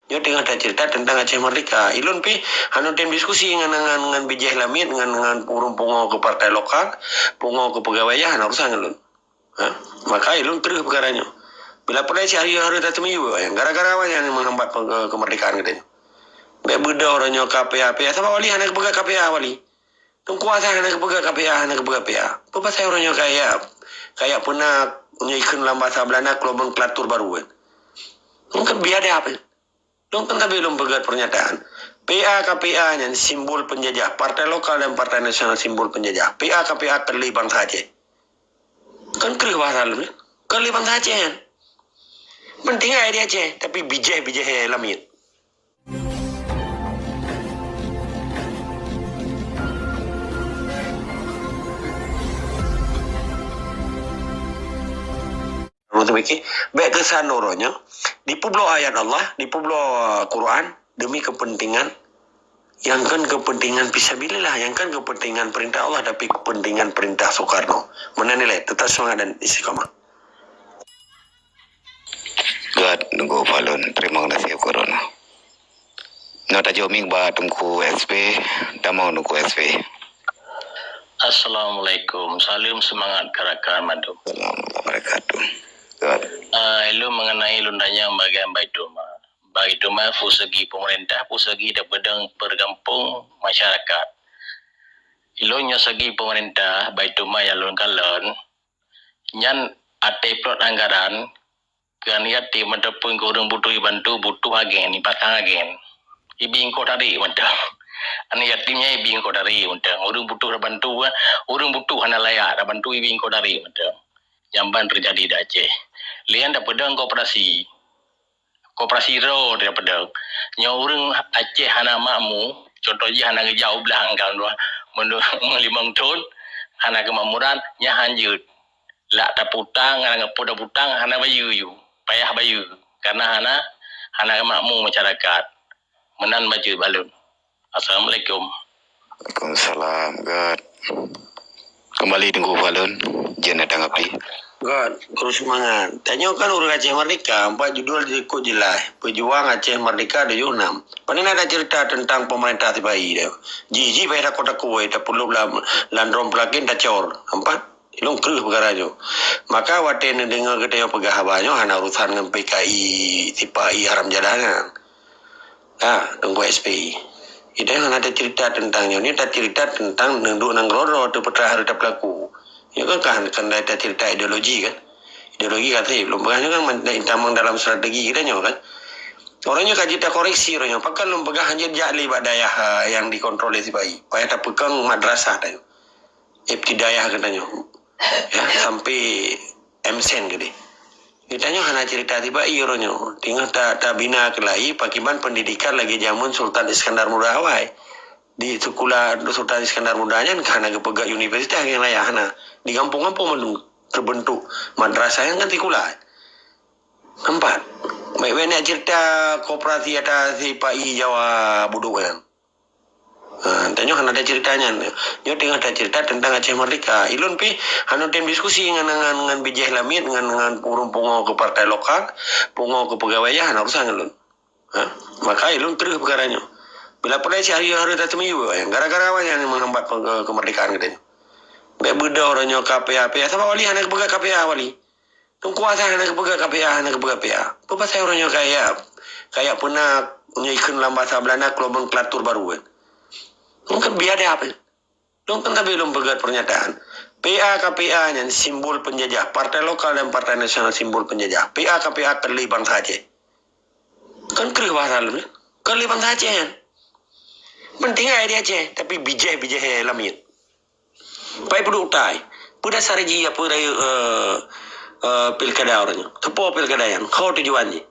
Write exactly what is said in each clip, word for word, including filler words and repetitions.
Nyoe teungoh taceurita teuntang Aceh Merdeka. Ilôn pih hana tem diskusi ngon, ngon, ngon bijéh lamiet, ngon, ngon ureuëng pungo keu partai lokal, pungo keu peugawée, hana urusan ngon lôn. Ha? Maka ilôn kreueh peukara nyoe. Bila peureulée cit hareuta teumiyueb, gara-gara awaknyan menghambat pe-, kemerdekaan geutanyoe. Bék beudoh uroe nyoe K P A, P A. Sabab Wali hana geupeugah K P A, Wali. Teungku Hasan hana geupeugah K P A, hana geupeugah P A. Peue pasai uroe nyoe kaya, kaya peuna nyoe ikheun lam bahasa Belanda keulobang kelatur baru, kan? Mungkin biadab, kan? Lôn kan tapi lôn peugah pernyataan. P A K P A nyan simbol penjajah. Partai lokal dan partai nasional simbol penjajah. P A K P A keu lé bansa Aceh. Kan kreueh bahasa lôn, kan? Keu lé bansa Aceh nyan. Penting ai di Aceh, tapi bijéh-bijéh lamiet. Ureuëng teumiki, bék keusan uroe nyoe, dipeubloe ayat Allah, dipeubloe Quran demi kepentingan, nyang kon kepentingan fisabilillah, nyang kon kepentingan perintah Allah, tapi kepentingan perintah Soekarno. Meunan ilée, tetap semangat dan istiqamah. Gét, Teungku Falun, terima kasih Corona. Nyoe tajok mic bak Teungku S P, tamong Teungku S P. Assalamualaikum. Salam semangat keu rakan mandum. Assalamualaikum warahmatullahi wabarakatuh. Gét. Ah, ilôn mengenai lôn tanyong bagian Baitulmal. Baitulmal peue segi pemerintah, peue segi daripada pergampong masyarakat. Ilôn nyoe segi pemerintah, Baitulmal nyang lôn kalon, nyan até plot anggaran keu aneuk yatim ataupun keu ureuëng butuh ibantu, butuh agen, ipasang agen. Ibi ingkoh tarék mantong. Aneuk yatim nyan ibi ingkoh tarék mantong. Ureuëng butuh tabantu, ureuëng butuh hana layak tabantu, ibi ingkoh tarék mantong. Nyang ban teujadi di Aceh. Lé nyan tapeudong koperasi. Koperasi droe tapeudong. Nyoe ureuëng Aceh hana makmu, contoh jih hana geujak u blang ka meunurot limong thon, hana keumakmuran, nyan hanjeuet. Lak taputang, hana geupeu taputang, hana bayeue ju. Payah bayeue. Karena hana, hana makmu masyarakat. Meunan bacut bak lôn. Assalamualaikum. Waalaikumsalam. Gét. Kembali Teungku Falun, jeuet na tanggapi. Gét, terus semangat. Tanyoe kan ureuëng Aceh Merdeka, empat judul jikuk jeulaih. Pejuang Aceh Merdeka tujoh nam. Pane na ada cerita tentang pemerintah sipai dia. Ji, ji payah takot-takot, tapulop lam, lam drom pelakin tacor. Empat. Ilôn kreueh peukara nyoe. Maka watée neudeungoe geutanyoe peugah haba nyoe hana urusan ngon P K I, sipai haram jadah nyan. Ha, Teungku S P I. Geutanyoe hana taceurita teuntang nyoe. Nyoe taceurita teuntang neuduek nanggroe droe teupeutah hareuta peulaku. Nyoe kan, kan, kan taceurita ideologi kan. Ideologi ka treb. Lôn peugah nyoe kan man-, tamong dalam strategi geutanyoe kan. Uroe nyoe ka jeuet takoreksi uroe nyoe. Pakon lôn peugah hanjeuet jak lé bak dayah, ha, nyang dikontrol lé sipai. Payah tapeukong madrasah tanyoe. Ibtidaiyah geutanyoe. Ya, sampai M Sen geude. Geutanyoe hana cerita sipai uroe nyoe. Teungoh ta-, tabina keulayi pakiban pendidikan lagée jameun Sultan Iskandar Muda awai. Di sekolah Sultan Iskandar Muda nyan ka hana geupeugah universitas nyang layak hana. Di gampông-gampông mandum terbentuk madrasah nyang kan sikula. Empat. Baik, baik nak cerita koperasi atas sipai Jawa budok nyan. Ha, tanyoe hana ada cerita nyan. Nyoe teungoh tacerita tentang Aceh Merdeka. Ilôn pih hana tem diskusi ngon, ngon, ngon bijéh lamiet, ngon, ngon ureuëng pungo keu partai lokal, pungo keu peugawée, hana urusan ngon lôn. Ha? Maka ilôn kreueh peukara nyoe. Bila peureulée cit hareuta teumiyueb, gara-gara awaknyan menghambat pe-, kemerdekaan geutanyoe. Bék beudoh uroe nyoe K P A, P A. Sabab Wali hana geupeugah K P A, Wali. Teungku Hasan hana geupeugah K P A, hana geupeugah P A. Peue pasai uroe nyoe kaya, kaya peuna nyoe ikheun lam bahasa Belanda keulobang kelatur baru, kan? Mungkin biadab, kan? Lôn kan tapi lôn peugah pernyataan. P A K P A nyan simbol penjajah. Partai lokal dan partai nasional simbol penjajah. P A K P A keu lé bansa Aceh. Kan kreueh bahasa lôn, kan? Keu lé bansa Aceh nyan. Penting ai di Aceh, tapi bijéh-bijéh lamiet. Pai peuduek utai. Peue dasar jih, apa, rayeuk, eh, eh, pilkada uroe nyoe? Teupo pilkada nyan? Ho tujuan jih?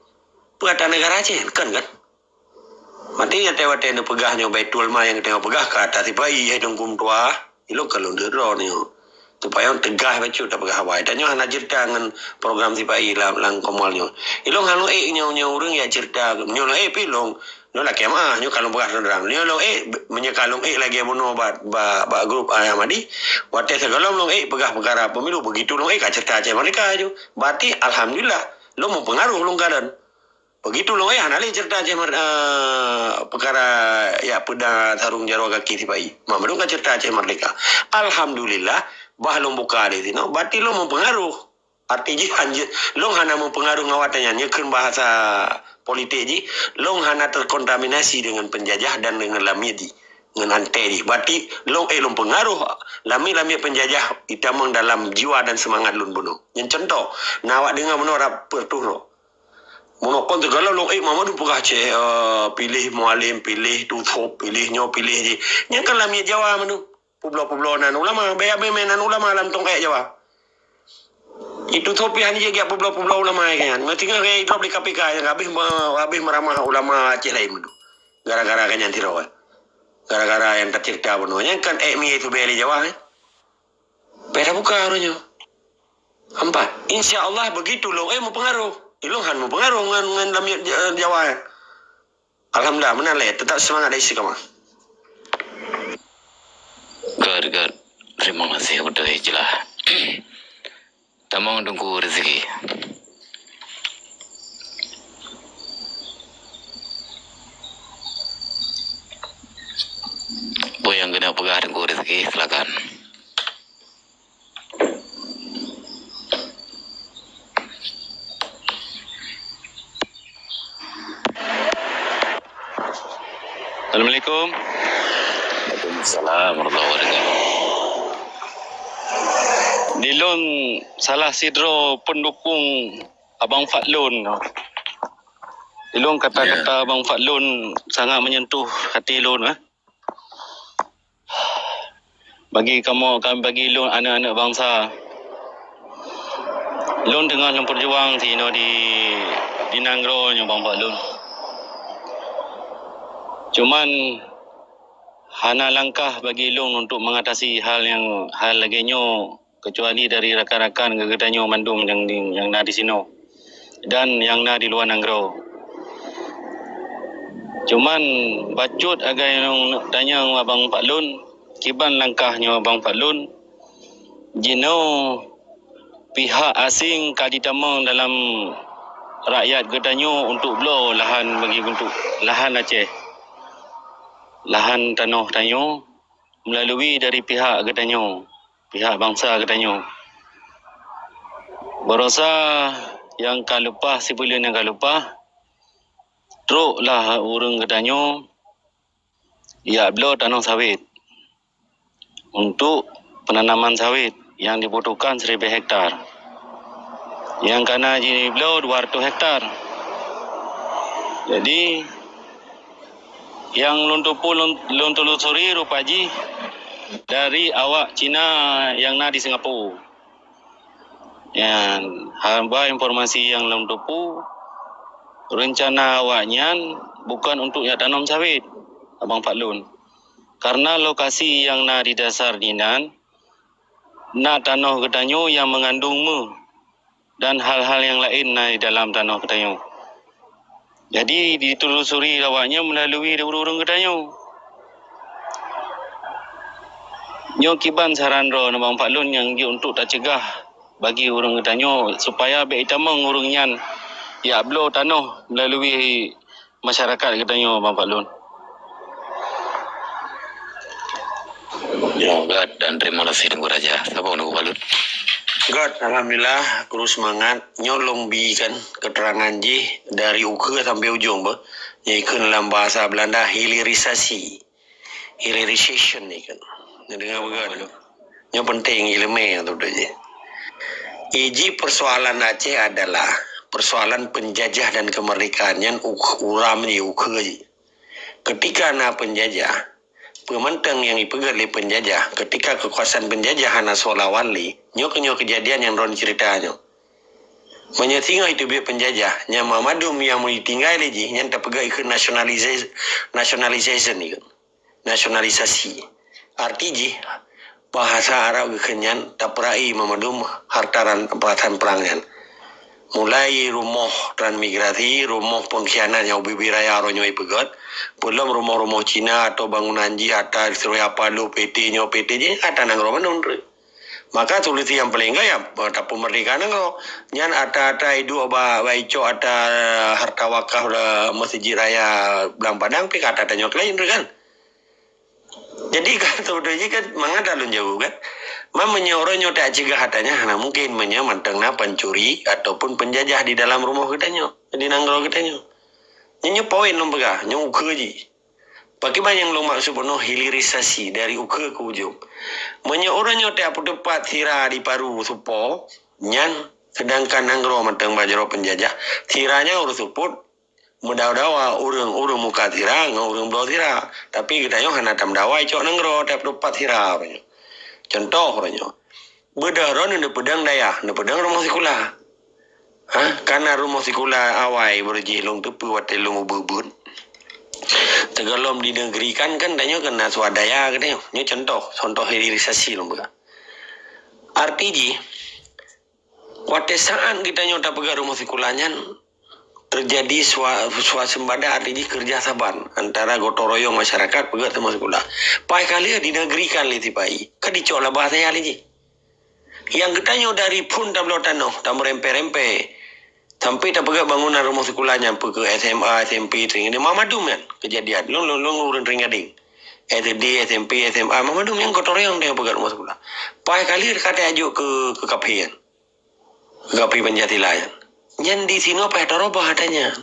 Peue atra negara Aceh nyan? Kan, kan? Maté watée-watée neupeugah nyoe Baitul Mal nyang geutanyoe peugah ka atra sipai, hai Teungku meutuah. Ilôn ka lôn deungoe nyoe. Supaya tegas bacut tapeugah awai. Tanyoe hana cerita ngon program sipai lam, lam Komol nyoe. Ilôn hana ék nyoe, nyoe ureuëng nyang cerita. Nyoe lôn ék pih lôn. Nyoe lakée meuah, nyoe ka lôn peugah terang-terang. Nyoe lôn ék, meunyoe ka lôn ék lagée bunoe bak, bak, bak grup Ahmadi, watée sigohlom lôn ék peugah peukara pemilu, begitu lôn ék ka cerita Aceh Merdeka ju. Berarti, alhamdulillah, lôn meupeungaruh lôn kalon. Begitu lôn, eh, hana lé cerita Aceh Mer-, eh, peukara yak peuda sarong jaroe gaki sipai. Mak mandum ka cerita Aceh Merdeka. Alhamdulillah, bah lôn buka di sinoe, berarti lôn meupeungaroh. Arti jih hanjeuet, lôn hana meupeungaroh ngon awak tanyan, nyoe kheun bahasa politik jih, lôn hana terkontaminasi dengan penjajah dan dengan lamiet jih, ngon anté jih. Berarti lôn, eh, lôn peungaroh lamiet-lamiet penjajah itamong dalam jiwa dan seumangat lôn bunoe. Nyan contoh, na awak deungoe bunoe rab peuet turoe. Meunokon teugala lôn, eh, Muhammad peugah ceh, eh, piléh Mualem, piléh Tuthop, piléh nyoe, piléh jih. Nyan kan lamiet Jawa mandum. Publoe-publoe nan ulama, bèk abéh meunan ulama lam tongkèk Jawa. Itu Tuthop pih han jeuet publoe-publoe ulama nyan. Meutinggai gaya idrop di K P K nyang habéh me-, habéh meuramah ulama Aceh laén mandum. Gara-gara gobnyan tiroe. Gara-gara nyang tacerita bunoe. Nyan kan ék mi itu bèk lé Jawa, eh. Bèk tabuka uroe nyoe. Hampa. Insya Allah begitu lôn, eh, meupeungaroh. Ilôn han meupeungaroh ngon, ngon lamiet Ja-, Jawa. Alhamdulillah, meunan lé. Tetap seumangat dan istiqamah. Good, good. Terima kasih beutôi jeulaih. Tamong Teungku Rezeki. Peue nyang keuneuk peugah Teungku Rezeki, silakan. Assalamualaikum. Waalaikumsalam warahmatullahi wabarakatuh. Di lôn salah sidroe pendukung Abang Fadlun. Di lôn kata-kata Ya. Abang Fadlun sangat menyentuh hati lôn, eh. Bagi kamoe, ka-, bagi lôn aneuk-aneuk bansa. Lôn teungoh lôn peujuang sinoe di, di nanggroe nyoe Bang Fadlun. Cuman hana langkah bagi lôn untuk mengatasi hal nyang, hal lagèe nyoe. Keucuali dari rakan-rakan geutanyoe mandum nyang di, nyang na di sinoe dan nyang na di luwa nanggroe. Cuman bacut agai lôn tanyong Abang Fadlun, kiban langkah nyoe Abang Fadlun, jinoe pihak asing ka jitamong dalam rakyat geutanyoe untuk bloe lahan bagi untuk lahan Aceh, lahan tanoh tanyoe melalui dari pihak geutanyoe, pihak bansa geutanyoe. Baroesa nyang ka leupah, sibuleuen nyang ka leupah, troklah ureueng geutanyoe jak bloe tanoh sawét untuk penanaman sawét nyang dibutuhkan siribèe hektar. Nyang ka na jibloe dua ratus hektar. Jadi, nyang lôn teupeu lôn, lôn telusuri rupa jih dari awak Cina nyang na di Singapura. Nyan, haba informasi nyang lôn teupeu, rencana awaknyan bukan untuk jak tanom sawét, Abang Fadlun. Karena lokasi nyang na di dasar jinan, na tanoh geutanyoe nyang meungandong meuh dan hal-hal nyang laén na di dalam tanoh geutanyoe. Jadi, ditelusuri awaknyan meulalu ureueng-ureueng geutanyoe. Nyoe kiban saran droe Bang Fadlun nyang jeuet untuk taceugah bagi ureueng geutanyoe supaya bèk itamong ureueng nyan jak bloe tanoh meulalu masyarakat geutanyoe, Bang Fadlun. Ya, göt dan terima kasih Teungku Raja. Sapa Teungku Fadlun? Göt, alhamdulillah, kru seumangat. Nyoe lôn bi kan keterangan jih dari ukeue sampai ujong beuh. Nyang ikheun lam bahasa Belanda hilirisasi. Hilirisation ni kan. Neudeungoe beugöt. Nyoe penting ileumèe tu jih. Iji persoalan Aceh adalah persoalan penjajah dan kemerdekaan nyan u-, uram jih, ukeue jih. Ketika na penjajah, peue mantong nyang ipeugöt lé penjajah, ketika kekuasaan penjajah hana soe lawan lé, nyoe keuh nyoe kejadian nyang droen cerita nyoe. Meunyoe singoh iteubiet penjajah, nyang mandum nyang meutinggai lé jih, nyan tapeugöt ikheun nationaliza-, nationalization ikheun. Nationalisasi. Arti jih, bahasa Arab geukheun nyan tapeura'i mandum harta ran-, rampasan prang nyan. Mulai rumoh transmigrasi, rumoh pengkhianat nyang ubit-ubit raya uroe nyoe ipeugöt, peulom rumoh-rumoh Cina atau bangunan jih, ata Surya Paloh, P T nyoe, P T jih, ata nanggroe mandum treuk. Maka solusi nyang paleng gaya, eh, tapeumerdeka nanggroe. Nyan atra-atra iduek ba, ba icok atra harta wakaf le Masjid Raya Blang Padang, pih ka atra tanyoe keu laén tu kan. Jadi kan sebenarnya kan mangat lôn jaweueb kan. Man meunyoe uroe nyoe tak cegah atra nyan hana mungkin meunyoe mantong na pencuri ataupun penjajah di dalam rumoh geutanyoe, di nanggroe geutanyoe. Nyoe, nyoe poin lôn peugah, nyoe ukeue jih. Pakriban nyang lôn maksud bunoe hilirisasi dari ukeue keu ujong. Meunyoe uroe nyoe tak peuteupat sira di paru supo, nyan sedangkan nanggroe mantong bak jaroe penjajah, sira nyan ureuëng seupôt meudawa-dawa ureuëng, ureuëng muka sira ngon ureuëng bloe sira. Tapi geutanyoe hana tameudawa icok nanggroe tak peuteupat sira uroe nyoe. Contoh uroe nyoe. Beudôh droe neupeudong dayah, neupeudong rumoh sikula. Ha, kana rumoh sikula awai beureuji lôn teupeue watée lôn ubeuet-ubeuet. Teugalom di negeri kan, kan tanyoe keunan swadaya geutanyoe. Nyoe contoh, contoh hilirisasi lôn peugah. Arti jih, watée saat geutanyoe tapeugah rumoh sikula nyan, teujadi swa-, swasembada, arti jih keureuja saban antara gotong royong masyarakat peugah rumoh sikula. Paih ka lheueh di negeri kan lé sipai, ka dicok laba saya lé jih. Nyang geutanyoe dari phon tabloe tanoh, tameurempe-rempe, sampai tapeugah bangunan rumoh sikula nyan, peue keu S M A, S M P, Tringading, mamadum nyan keujadian. Lôn, lôn, lôn ureuëng Tringading. S D, S M P, S M A, mamadum nyan gotong royong tanyoe peugah rumoh sikula. Paih ka lheueh ka tajok keu, keu kafé nyan. Keu kafé Pancasila nyan. Nyan di sinoe paih tarubah atra nyan.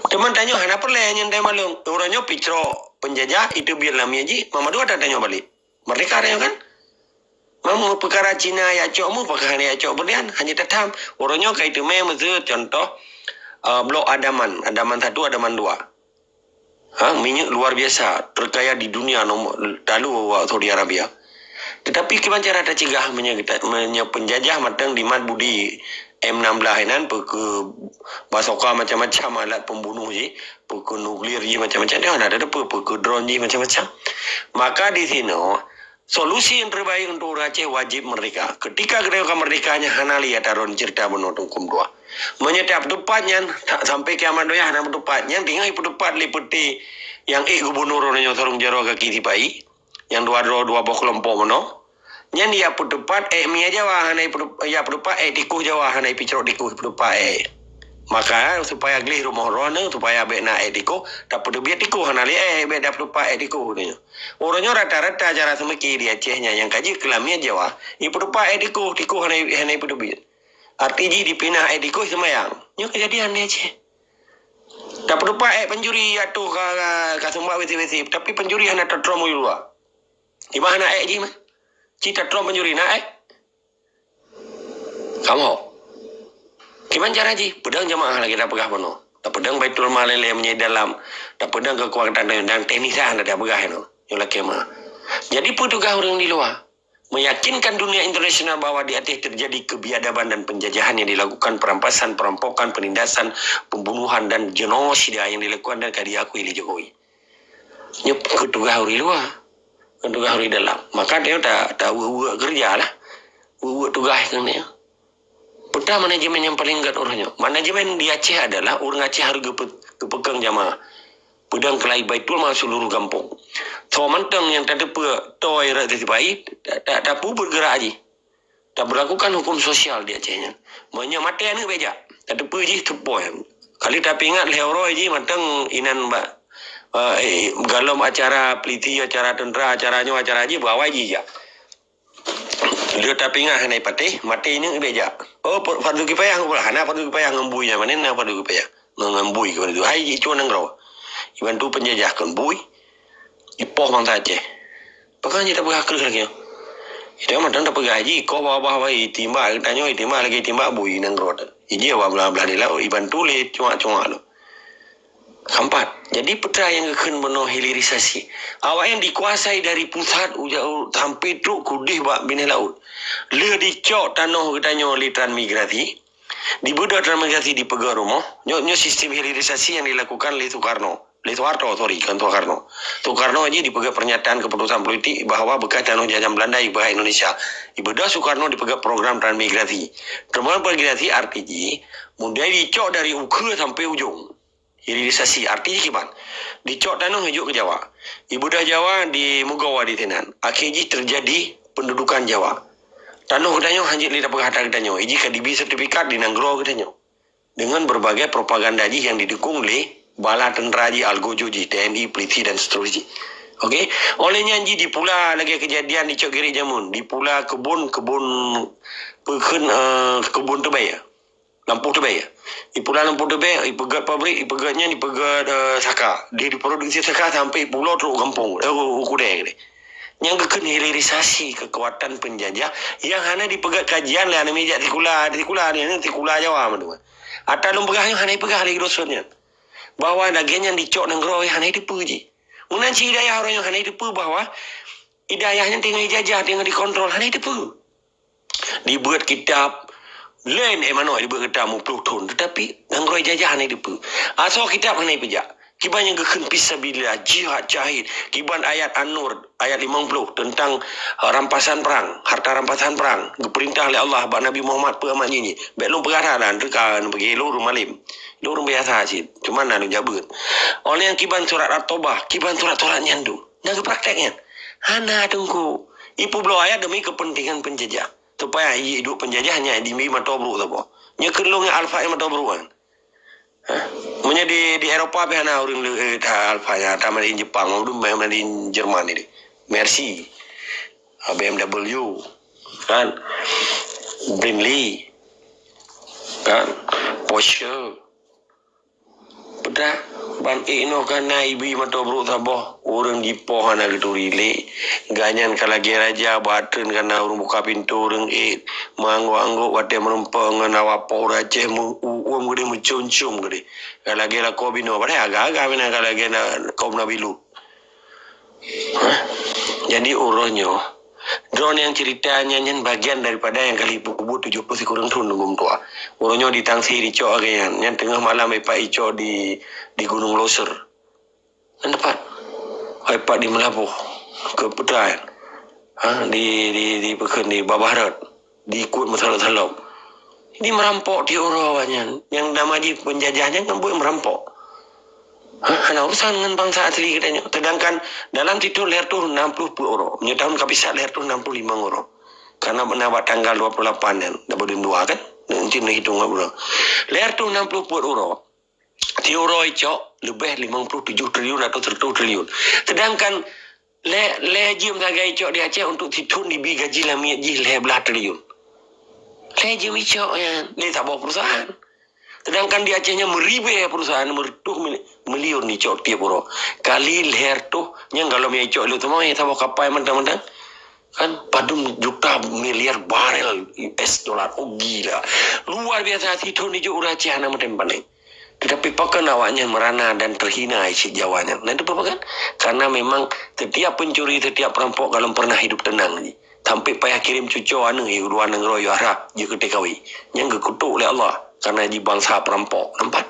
Teuma tanyoe hana peureulée nyan dai malong. Uroe nyoe picrok penjajah, itu biet lam jih, mamadum atra tanyoe balek. Merdeka tanyoe kan? Mamu peukara Cina ya cok mu, pakon hana ya cok beurlian, hana tatam. Uroe nyoe ka iteumé meuseu contoh, eh, blok Andaman, Andaman satu, Andaman dua. Ha, minyeuk luar biasa, terkaya di dunia nomor, talu awak Saudi Arabia. Tetapi kiban cara tacegah meunyoe kita, meunyoe penjajah mantong dimat budi M enam belas inan, peue keu basoka macam-macam alat pembunuh jih, peue keu nuklir jih macam-macam, dia hana ada apa, peue keu drone jih macam-macam. Maka di sinoe, solusi yang terbaik untuk ureuëng Aceh wajib merdeka. Ketika geutanyoe ka merdeka nyan hana lé atra droe cerita bunoe teungku dua. Meunyoe tak peuteupat nyan, ta-, sampai kiamat donya hana peuteupat. Nyan tinggai peuteupat lé peuté nyang ék gubunur uroe nyoe sarong jaroe gaki sipai, nyang dua droe dua boh keulompok bunoe. Nyan ya peuteupat ék mie Jawa hana ipeuteut-, ya peuteupat ék tikoh Jawa hana ipicrok tikoh peuteupat ék. Maka supaya gleh rumoh droeneuh, supaya bék na ék tikoh, tapeuteubiet tikoh hana lé ék, bék tapeuteupat ék tikoh nyoe. Uroe nyoe rata-rata cara seumiki di Aceh nyan nyang ka jeuet keu lamiet Jawa, ipeuteupat ék tikoh, tikoh hana, hana ipeuteubiet. Arti jih dipinah ék tikoh seumayang. Nyoe keujadian di Aceh. Tapeuteupat ék pencuri ateueh ka, ka, ka seumbah W C W C, tapi pencuri hana tatrom u luwa. Iban hana ék jih mah. Ci tatrom pencuri na ék. Kamoe. Kiban cara jih, peudong jamaah lagée tapeugah bunoe. Tapeudong Baitul Mal lé meunyoe dalam, tapeudong keukuatan dan teknisian tapeugah nyoe. Nyoe lakée meuah. Jadi peue tugaih ureuëng di luwa? Meyakinkan dunia internasional bahwa di Aceh terjadi kebiadaban dan penjajahan yang dilakukan, perampasan, perampokan, penindasan, pembunuhan dan genosida yang dilakukan dan ka diakui lé Jokowi. Nyoe keu tugaih ureuëng luwa, keu tugaih ureuëng dalam. Maka dia ta, ta weuek-weuek keureuja lah. Weuek-weuek tugaih keu nyoe. Peue manajemen nyang paleng gét uroe nyoe? Manajemen di Aceh adalah ureuëng Aceh harus geupe-, geupeukong jamaah. Peudong keulai Baitul Mal seuluruh gampông. Soe mantong nyang tateupeue toe rot sipai, ta, ta, tapu bergerak jih. Taberlakukan hukum sosial di Aceh nyan. Meunyoe maté aneuëk bék jak, tateupeue jih teupôi. Kali tapeuingat lhée uroe jih mantong inan bak, eh, galom acara peliti, acara tentera, acara nyoe, acara jih, beuawai jih jak. Lheueh tapeuingat hana ipatéh, maté aneuëk bék jak. Oh, fardu kifayah, hana fardu kifayah ngon bui nyan, mana na fardu kifayah ngon, ngon bui keu itu. Hai, jicue nanggroe. Ibantu penjajah kon bui. Ipoh bansa Aceh. Pakon jih tapeugah kreueh lagée nyoe? Itu mantong tapeugah jih, koh babah bahi, timbak geutanyoe, timbak lagée timbak bui nanggroe teuh. Iji awak blah-blah di laôt, ibantu lé cuak-cuak tu. Keempat, jadi peue nyang geukheun bunoe hilirisasi. Awak nyan dikuasai dari pusat uja-, sampai trok keudeh bak binéh laôt. Lheueh dicok tanoh geutanyoe lé transmigrasi, dibeudôh transmigrasi dipeugah rumoh. Nyoe, nyoe sistem hilirisasi nyang dilakukan lé Soekarno. Lé Soeharto, sorry, kon Soekarno. Soekarno jih dipeugah pernyataan keputusan politik bahwa bekas tanoh jajahan Belanda ipeugah Indonesia. Ibeudôh Soekarno dipeugah program transmigrasi. Program transmigrasi arti jih, mulai dicok dari ukeue sampai ujong. Hilirisasi, arti jih kiban? Dicok tanoh ijok keu Jawa. Ibeudôh Jawa di meugoe di sinan. Akhé jih teujadi pendudukan Jawa. Tanoh geutanyoe hana jeuet lé tapeugah atra geutanyoe. Iji ka dibi sertifikat di nanggroe geutanyoe. Dengan berbagai propaganda jih yang didukung lé bala tentera jih, algojo jih, T N I, polisi dan seterusnya. Okey, oleh nyan jih di Pula lagée kejadian di Cok Girik Jamun, di Pula kebun, kebun, peukheun, eh, kebun teubée. Lampôh teubée. Ipulang lampôh teubée, ipeugét pabrik, ipeugét nyan, ipeugét, eh, saka. Dia diproduksi saka sampai pulo trok gampông, eh, u, u kudée. Nyang geukheun hilirisasi kekuatan penjajah yang hana dipeugét kajian lé aneuk mijak sikula, sikula ni, sikula Jawa mandum. Ata lôn peugah nyoe hana ipeugah lé dosen nyan. Bahwa lagée nyan dicok nanggroe hana iteupeue jih. Meunan cit hidayah ureuëng nyoe hana iteupeue bahwa hidayah nyan teungoh ijajah, teungoh dikontrol, hana iteupeue. Dibuat kitab, lain eh manok dibuat kitab muploh thon, tetapi nanggroe ijajah hana dipeue. Asoe kitab hana ipeujak. Kiban nyang geukheun fisabilillah, jihad, jahid. Kiban ayat An-Nur, ayat limong puluh tentang, eh, rampasan perang, harta rampasan perang. Geupeurintah lé Allah bak Nabi Muhammad peue amat nyan. Bék lôn peugah that, teuka lôn peugah lôn ureuëng malem. Lôn ureuëng biasa cit. Cuma na lôn jabeut. Oleh nyang kiban surat At-Taubah, kiban surat-surat nyan tu. Na geupraktek nyan. Hana teungku. Ipubloe ayat demi kepentingan penjajah. Supaya iduek penjajah nyan dibi mata brok saboh. Nyoe keu lôn nyan alfa mata brok kan. Hah? Meunyoe di, di Eropa pih hana ureuëng le, eh, ta alfa nyan, ta made in Jepang, ureuëng made in Jerman ini. Mercy. Ah, B M W. Kan? Brinley. Kan? Porsche. Peugah, ban ék inoe ka na ibi mata brok saboh, ureuëng jipoh hana geuturi lé. Gobnyan ka lagée raja, bak treun ka na ureuëng buka pintoe ureuëng ék, meuanggok-anggok watée meurumpok ngon awak poh ureuëng Aceh meu-, u-, uem geude meucom-com geude. Ka lagée lakoe binoe, padahai agak-agak meunan ka lagée na kaum Nabi Lut. Hah? Jadi uroe nyoe, droeneuh nyang cerita nyan, nyan bagian daripada nyang ka lheueh peubuet tujoh ploh sikureueng thon lom tuha. Uroe nyoe di Tangsi dicok lagée nyan, nyan teungoh malam ipak icok di, di Gunong Loser. Nyan teumpat. Ipak di Meulaboh, keu peue treuk nyan. Ha, di, di, di peukheun di Babah Rot. Diikot meusalop-salop. Ini meurampok tiep uroe awaknyan. Nyang nama jih peunjajah nyan kan buet meurampok. Hah? Hana urusan ngon bansa asli geutanyoe. Sedangkan dalam sithon lhèe reutôh nam ploh peuet uroe. Meunyoe tahun ka pisat lhèe reutôh nam ploh limong uroe. Karena na bak tanggal dua puluh lapan nyan, dah buleuen dua kan? Nyan cit neuhitong uroe. Lhèe reutôh nam ploh peuet uroe. Tiep uroe icok leubeh limong ploh tujoh triliun atau seratus triliun. Sedangkan lhèe, lhèe jeuem sagai icok di Aceh untuk sithon dibi gaji lamiet jih lhèe blaih triliun. Lhèe jeuem icok nyan lé saboh perusahaan. Sedangkan di Aceh nyan meuribèe perusahaan, meureutôh mili-, milion icok tiep uroe. Kali lhèe reutôh, nyan gohlom nyang icok lé teuma, nyang saboh kapai mantong-mantong. Kan, padum juta miliar barel U S dollar. Oh, gila. Luar biasa, sithon ijok ureueng Aceh hana meutem panéh. Tetapi pakon awaknyan meurana dan terhina cit Jawa nyan? Nah, itu apa kan? Karena memang setiap pencuri, setiap perampok gohlom pernah hidup tenang ji. Sampai payah kirim cuco aneuk di luar nanggroe, yôh arah jeuet keu T K W. Nyan geukutok lé Allah karena ji bansa perampok. Nampak?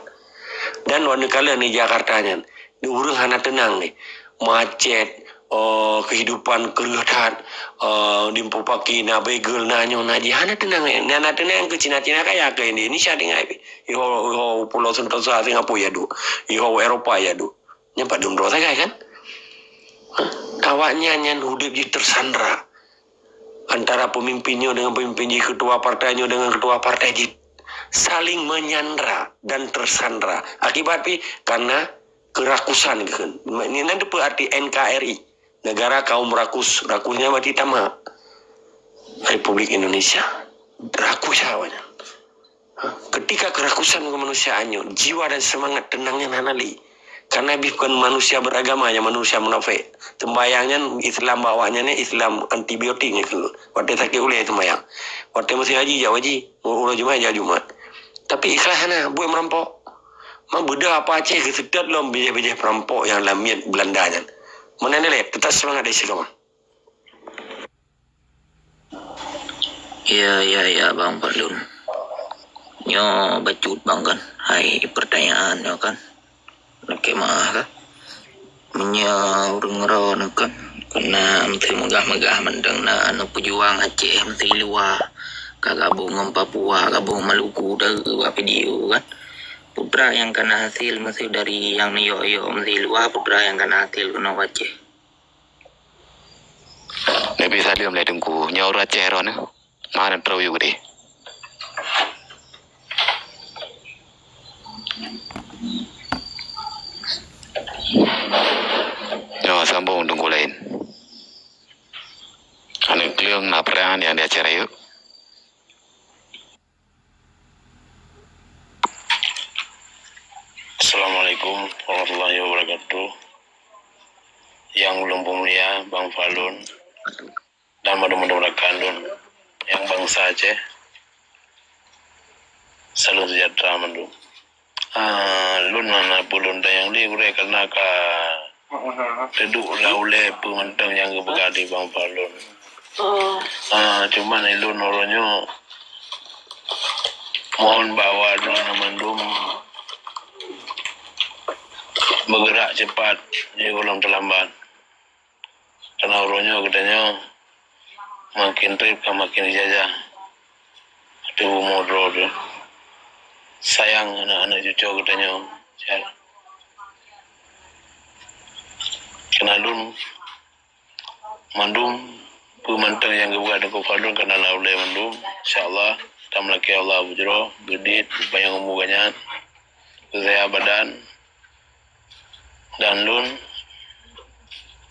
Dan wak neukalon di Jakarta nyan, di ureueng hana teunang ni. Macet, eh, kehidupan kreueh that, eh, di Mupaki na begel, na nyoe na jih, hana teunang ni. Hana teunang keu Cina-Cina kaya, keu Indonesia tinggai. Iho, iho Pulo Sentosa, Singapura ya duek. Iho Eropa ya duek. Nyan padum droe sagai kan? Hah? Awaknyan nyan udép jih tersandra. Antara pemimpin nyoe dengan pemimpin jih, ketua partai nyoe dengan ketua partai jih. Saling menyandra dan tersandra. Akibat pi karena kerakusan kan. Nyan teupeue arti N K R I. Negara kaum rakus. Rakus nyan berarti tamak. Republik Indonesia. Rakus awaknyan. Ketika kerakusan kemanusiaan nyoe, jiwa dan semangat tenang nyan hana lé. Karena bih bukan manusia beragama, nyan manusia munafék. Sembahyang nyan Islam bak awaknyan nyan Islam antibiotik nyan keuh. Watèe sakét ulèe sembahyang. Watèe musim haji jak haji, uroe Jumat jak Jumat. Tapi ikhlas hana, buet meurampok. Ma beudôh apa Aceh geuseutôt lom bijéh-bijéh peurampok nyang lamiet Belanda nyan. Meunan lé, teutap seumangat dan istiqamah. Ya, ya, ya, Bang Fadlun. Nyoe bacut, Bang, kan? Hai, pertanyaan nyoe, kan? Lakèe meu'ah, kan? Meunyoe ureueng droeneuh, kan? Keunan meusti meugah-meugah mantong na aneuk peujuang Aceh meusti luwa. Ka gabong ngon Papua, gabong Maluku, dah bak video, kan? Putra nyang kana hasil meusti dari nyang neuyok-yok meusti luwa, putra nyang kana hasil keunoe Aceh. Leubeh saleuem lé Teungku, nyoe ureueng Aceh droeneuh. Mana terus yuk deh. Nyoe sambung teungku laén. Aneuk kleueng na peran nyang di acara yuk. Assalamualaikum warahmatullahi wabarakatuh. Yang ulôn peumulia Bang Falun dan mandum-mandum rakan lôn nyang bansa Aceh. Salam sejahtera mandum. Ah, lôn hana peue lôn tanyong lé gurée, karena ka teuduek lam ulée peue mantong nyang geupeugah di Bang Falun. Ah, cuman lôn uroe nyoe mohon bahwa droeneuh mandum bergerak cepat, jangan terlambat. Karena uroe nyoe geutanyoe makin treb ka makin dijajah. Ateueh bumoe droe teuh. Sayang aneuk-aneuk cucoe geutanyoe. Keunan lôn mandum peue mantong nyang geupeugah Teungku Falun keunan lam ulée mandum. Insya Allah, tameulakée Allah beujroh, beudit, panyang umu geuhnyan, beuseuhat badan. Dan lôn,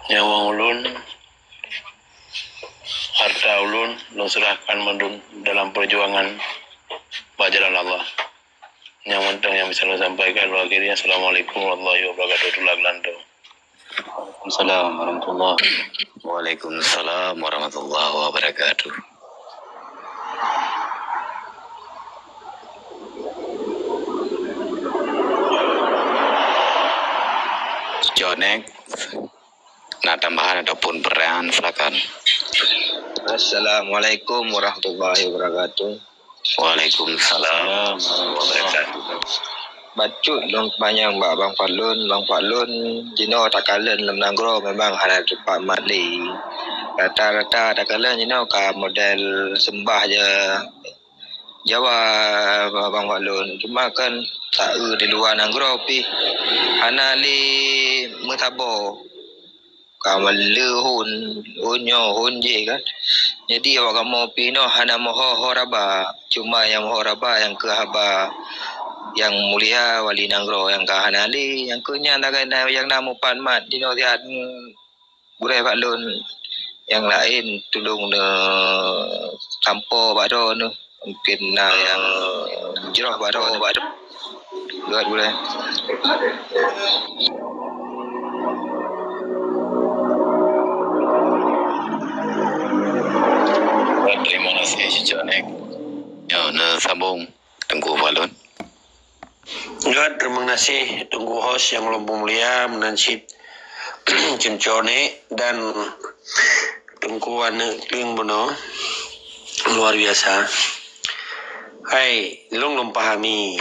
nyawöng ulôn, harta ulôn, lôn seurahkan mandum dalam peujuangan bak jalan Allah. Nyang mantong nyang bisa lôn sampaikan, lôn akhiri. Assalamualaikum warahmatullahi wabarakatuh. Tulak lantong. Waalaikumsalam warahmatullahi. Waalaikumsalam warahmatullahi wabarakatuh. Connect. Na tambahan ataupun peran, silakan. Assalamualaikum warahmatullahi wabarakatuh. Waalaikumsalam warahmatullahi wabarakatuh. Bacut lôn panyang bak Bang Falun. Bang Falun, jinoe takalon lam nanggroe memang hana teumpat mat lé. Rata-rata takalon jinoe ka model seumbah je Jawa, Bang Falun. Cuma kan taeu di luwa nanggroe pih hana lé meusaboh. Ka maleuhon, hon nyoe, hon jéh kan. Jadi awak kamoe pih nyoe hana meuho-ho raba. Cuma nyang meuho raba nyang keu haba nyang mulia wali nanggroe nyang ka hana lé. Nyang keu nyan lagée na nyang na mupat mat jinoe siat gurée bak lôn. Nyang laén tulông neusampoe bak droeneuh. Mungkin na nyang jroh bak droeneuh. Buat gurée. Terima kasih, Cicak Nek. Ya, neusambung Teungku Falun. Ya, terima kasih Teungku host nyang lôn peumulia, meunan cit Cicak Nek dan Teungku aneuk lôn bunoe. Luar biasa. Hai, lôn lôn pahami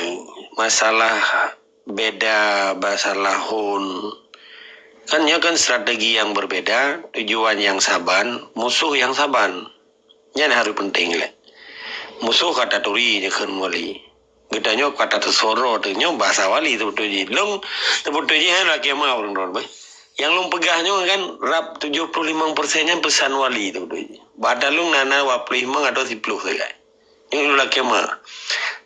masalah beda, masalah hon. Kan nyoe kan strategi nyang berbeda, tujuan nyang saban, musoh nyang saban. Nyan harôh peunteng lé. Musoh ka taturi nyoe kheun wali. Geutanyoe ka tateuseurah teuh nyoe bahasa wali teubeutôi jih. Lôn teubeutôi jih hai lakée ma ureuëng droe beh. Nyang lôn peugah nyoe kan rab tujoh ploh limong persen nyan peusan wali teubeutôi jih. Bak ata lôn na na dua ploh limong atawa siploh sagai. Nyoe lôn lakée ma.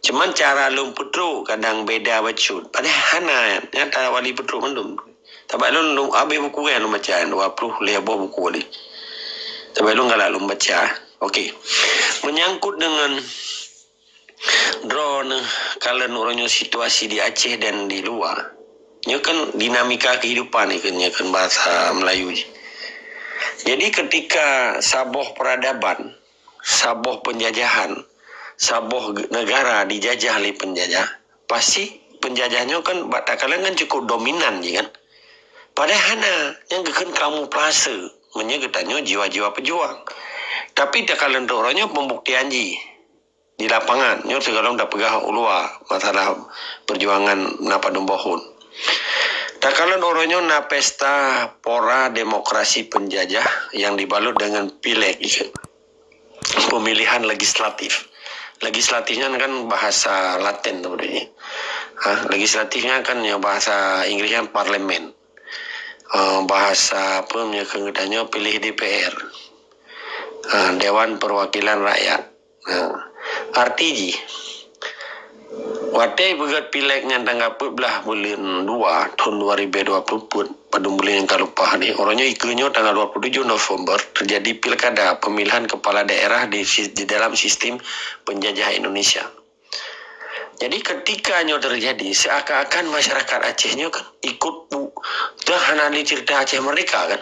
Cuman cara lôn peutrok kadang beda bacut. Padahai hana nyan. Nyata wali peutrok mandum. Tabak lôn, lôn abéh buku nyan lôn baca, dua ploh lhée boh buku wali. Tabak lôn galak lôn baca. Oke. Menyangkut dengan droeneuh kalon uroe nyoe situasi di Aceh dan di luwa. Nyoe kan dinamika kehidupan nyoe kan, nyoe kan bahasa Melayu jih. Jadi ketika saboh peradaban, saboh penjajahan, saboh ge-, negara dijajah lé penjajah, pasti penjajah nyoe kan bak takalon kan cukup dominan jih kan. Padahai hana, nyang geukheun kamuflase, meunyoe geutanyoe jiwa-jiwa pejuang. Tapi takalon droe nyoe pembuktian jih di lapangan, nyoe sigohlom tapeugah u luwa masalah perjuangan na padum boh hon. Takalon uroe nyoe na pesta pora demokrasi penjajah yang dibalut dengan pileg, pemilihan legislatif. Legislatif nyan kan bahasa Latin tu bunyi. Ha, legislatif nyan kan ya bahasa Inggris kan parlemen. Ha, bahasa apa punya keutanyoe pilih D P R. Ha, Dewan Perwakilan Rakyat. Ha. Arti jih, watée beugét pilék nyan tanggai peuet blaih buleuen dua thon dua ribée dua ploh peuet, padum buleuen nyang ka lumpah nyoe, uroe nyoe ikeue nyoe tanggai dua ploh tujoh November teujadi pilkada pemilihan kepala daerah di, di dalam sistem penjajah Indonesia. Jadi ketika nyoe teujadi, seakan-akan masyarakat Aceh nyoe kan ikut bu, dah hana lé cerita Aceh Merdeka kan.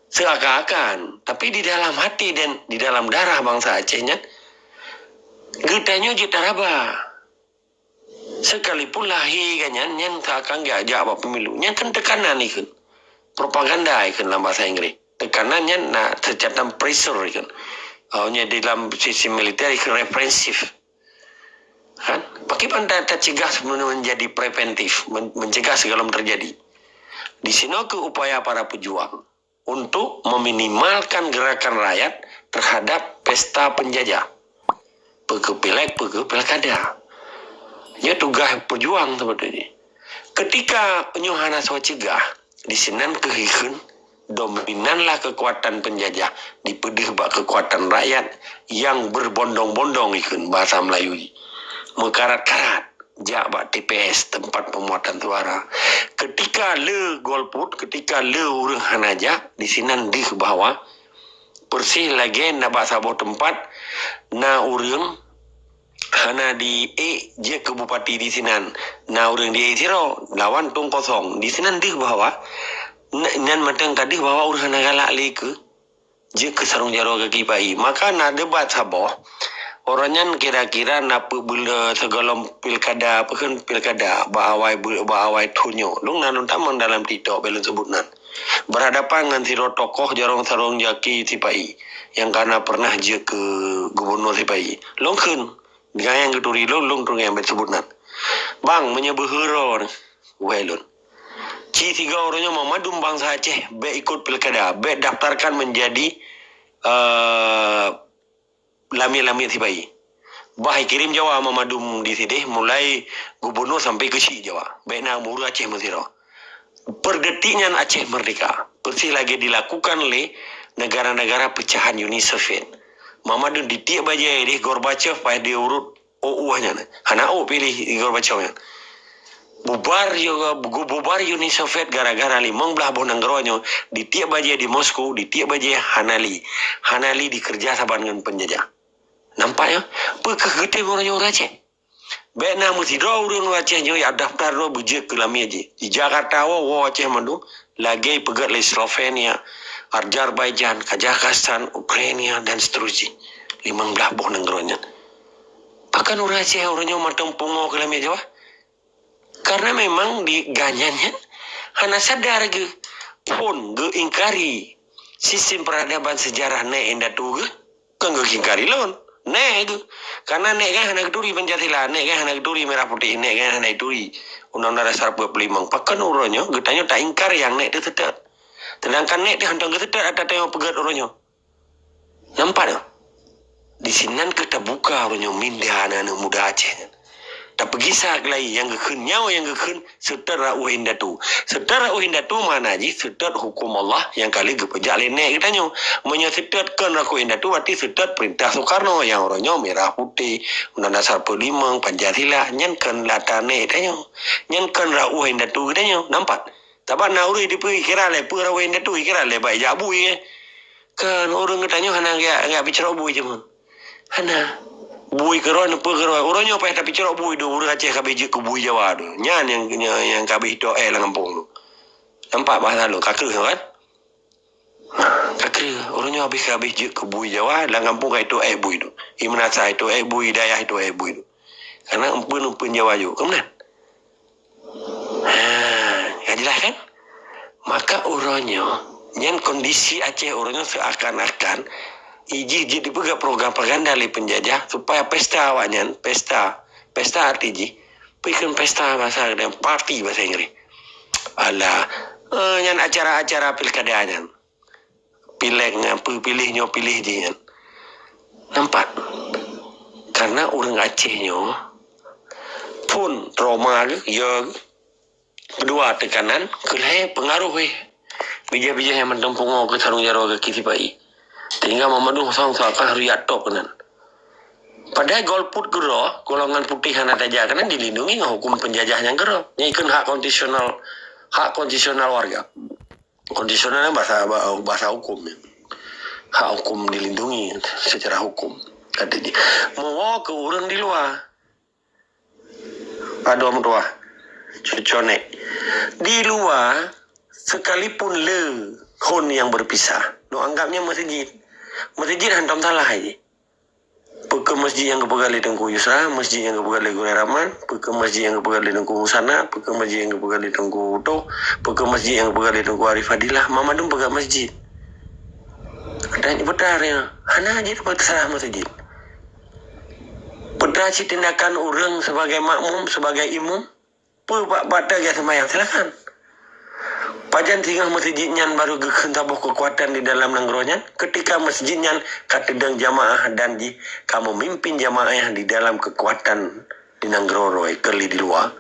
Seakan-akan, tapi di dalam hati dan di dalam darah bangsa Aceh nyan, geutanyoe jeuet taraba. Sekalipun lahé geuh nyan, nyan seakan geujak bak pemilu. Nyan kan tekanan ikheun. Propaganda ikheun lam bahasa Inggris. Tekanan nyan na seucatan pressure ikheun. Oh, nyan dalam sisi militer ikheun represif. Kan? Pakriban ta, tacegah sebelum menjadi preventif, men, mencegah sebelum terjadi. Di sinoe keuh upaya para pejuang untuk meminimalkan gerakan rakyat terhadap pesta penjajah. Peukeupilék, peukeupilék kada. Nyoe tugaih pejuang sebetulnya. Ketika nyoe hana soe cegah, di sinan keuh ikheun dominanlah kekuatan penjajah dipeudeuh bak kekuatan rakyat nyang berbondong-bondong ikheun bahasa Melayu jih. Meukarat-karat jak bak T P S, tempat pemungutan suara. Ketika le golput, ketika le ureuëng hana jak, di sinan deuh bahwa persis lagée na bak saboh tempat na ureuëng hana di ék jeuet keu bupati di sinan. Na ureuëng di ék sidroe lawan tong kosong. Di sinan deuh bahwa nyan mantong ka deuh bahwa ureuëng hana galak lé keu jeuet keu sarong jaroe kaki pai. Maka na debat saboh. Uroe nyan kira-kira na peubeuleu sigohlom pilkada, peukheun pilkada bak awai bak awai thon nyoe. Lôn na lôn tamong dalam TikTok bék lôn sebut nan. Berhadapan ngon sidroe tokoh jarong sarong jaki sipai nyang kana pernah jeuet keu gubunur sipai. Lôn kheun, dengan nyang geuturi lôn, lôn kheun nyang bék sebut nan. Bang, meunyoe beuheuro wéh lôn. Ci sigoe uroe nyoe mandum bangsa Aceh bék ikut pilkada, bék daftarkan menjadi uh, lamiet-lamiet sipai. Bah ikirém Jawa mandum di sideh mulai gubunur sampai keu Syik Jawa. Bék na ureuëng Aceh meusidroe. Perdetik nyan Aceh merdeka. Persis lagée dilakukan lé negara-negara pecahan Uni Soviet. Mandum ditiek bajée deh Gorbachev pai diurut oh uah nyan. Hana oh pilih Gorbachev nyan. Bubar bubar Uni Soviet gara-gara limong blaih boh nanggroe nyoe ditiek bajée di Moskow, ditiek bajée hana li. Hana li dikerja saban ngon penjajah. Nampak ya? Peukeuh geutem ureuëng nyoe ureuëng Aceh. Bék na meusidroe ureuëng ureuëng Aceh nyoe ya daftar droe beujeuet keu lamiet jih. Di Jakarta woe woe Aceh mandum lagée peugét lé Slovenia, Azerbaijan, Kazakhstan, Ukraina dan seterusnya. Limong blaih boh nanggroe nyan. Pakon ureuëng Aceh ureuëng nyoe mantong pungo keu lamiet Jawa? Karena memang di ganyan nyan hana sadar geuh phon geuingkari sistem peradaban sejarah nèk indatu geuh. Kon geuingkari lôn, nèk geuh. Karena nèk kan hana geuturi Pancasila, nèk kan hana geuturi merah putih, nèk kan hana geuturi Undang-Undang Dasar empat puluh lima. Pakon uroe nyoe geutanyoe taingkar nyang nèk teuh seutôt. Sedangkan nèk teuh hana geuseutot ata tanyoe peugét uroe nyoe. Nampak tu? Di sinan keuh tabuka uroe nyoe minda aneuk-aneuk muda Aceh nyan. Tapeugisa keulai nyang geukheun nyawa nyang geukheun seutôt rot indatu. Seutôt rot indatu makna jih seutôt huköm Allah nyang ka lheueh geupeujak lé nèk geutanyoe. Meunyoe seutôt kon rot indatu berarti seutôt peurintah Soekarno nyang uroe nyoe merah putih, Undang Dasar empat puluh lima, Pancasila, nyan kon ata nèk tanyoe. Nyan kon rot indatu geutanyoe. Nampak? Sabab na ureuëng dipeue kira lé peue rot indatu kira lé baik jak bui eh. Kan ureuëng geutanyoe hana gak gak picrok bui cuma. Hana. Bui keuroi neupeue keuroi. Uroe nyoe payah tapicrok bui dong ureuëng Aceh ka habéh jeuet keu bui Jawa tu. Nyan nyang nyang nyang ka habéh tok eh lam gampông tu. Nampak bahasa lôn ka kreueh kan? Ka kreueh. Uroe nyoe habéh ka habéh jeuet keu bui Jawa lam gampông ka tok eh bui tu. I meunasah tok eh bui, dayah tok eh bui tu. Karena empeun-empeun Jawa jok. Keumeunang. Ha, ka jelas kan? Maka uroe nyoe, nyan kondisi Aceh uroe nyoe seakan-akan ijih jeuet dipeugah program propaganda lé penjajah supaya pesta awaknyan, pesta, pesta arti jih, bukan pesta bahasa dan parti bahasa Inggris. Alah, eh, nyan acara-acara pilkada nyan. Pilék nyan, peue piléh nyoe piléh jih nyan. Nampak? Karena ureuëng Aceh nyoe phon trauma geuh, ya geuh. Keudua tekanan, keulhée peungaroh eh. Bijéh-bijéh nyang mantong pungo keu sarong jaroe kaki sipai. Sehingga mandum sang seakan riyat top keunan. Padahai golput keudroe, golongan putéh hana tajak keunan dilindungi ngon hukum penjajah nyang keudroe. Nyan ikheun hak konstitusional, hak konstitusional warga. Konstitusional nyan bahasa, bahasa hukum nyan. Hak hukum dilindungi secara hukum. Kata dia, meuwoe keu ureuëng di luwa. Adoe meutuah. Cuconek. Di luwa, sekalipun le hon nyang berpisah, neuanggap nyan meuseujid. Meuseujid hantom salah jih. Peu kheueh meuseujid nyang geupeugah lé Teungku Yusra, meuseujid nyang geupeugah lé Gurèe Rahman, peu kheueh meuseujid nyang geupeugah lé Teungku Musana, peu kheueh meuseujid nyang geupeugah lé Teungku Utoh, peu kheueh meuseujid nyang geupeugah lé Teungku Arif Fadilah, banmandum peugah meuseujid. Dan peue teuma hana jeuet peue salah meuseujid. Peue teuma cit tindakan ureuëng sebagai makmum, sebagai imum, peue bak, bak teugah seumayang, silakan. Pajan singoh meuseujid nyan barô geukheun saboh keukuatan di dalam nanggroe nyan, keutika meuseujid nyan ka teudong jamaah dan jih ka meumimpin jamaah di dalam keukuatan di nanggroe rôh, keuli di luwa.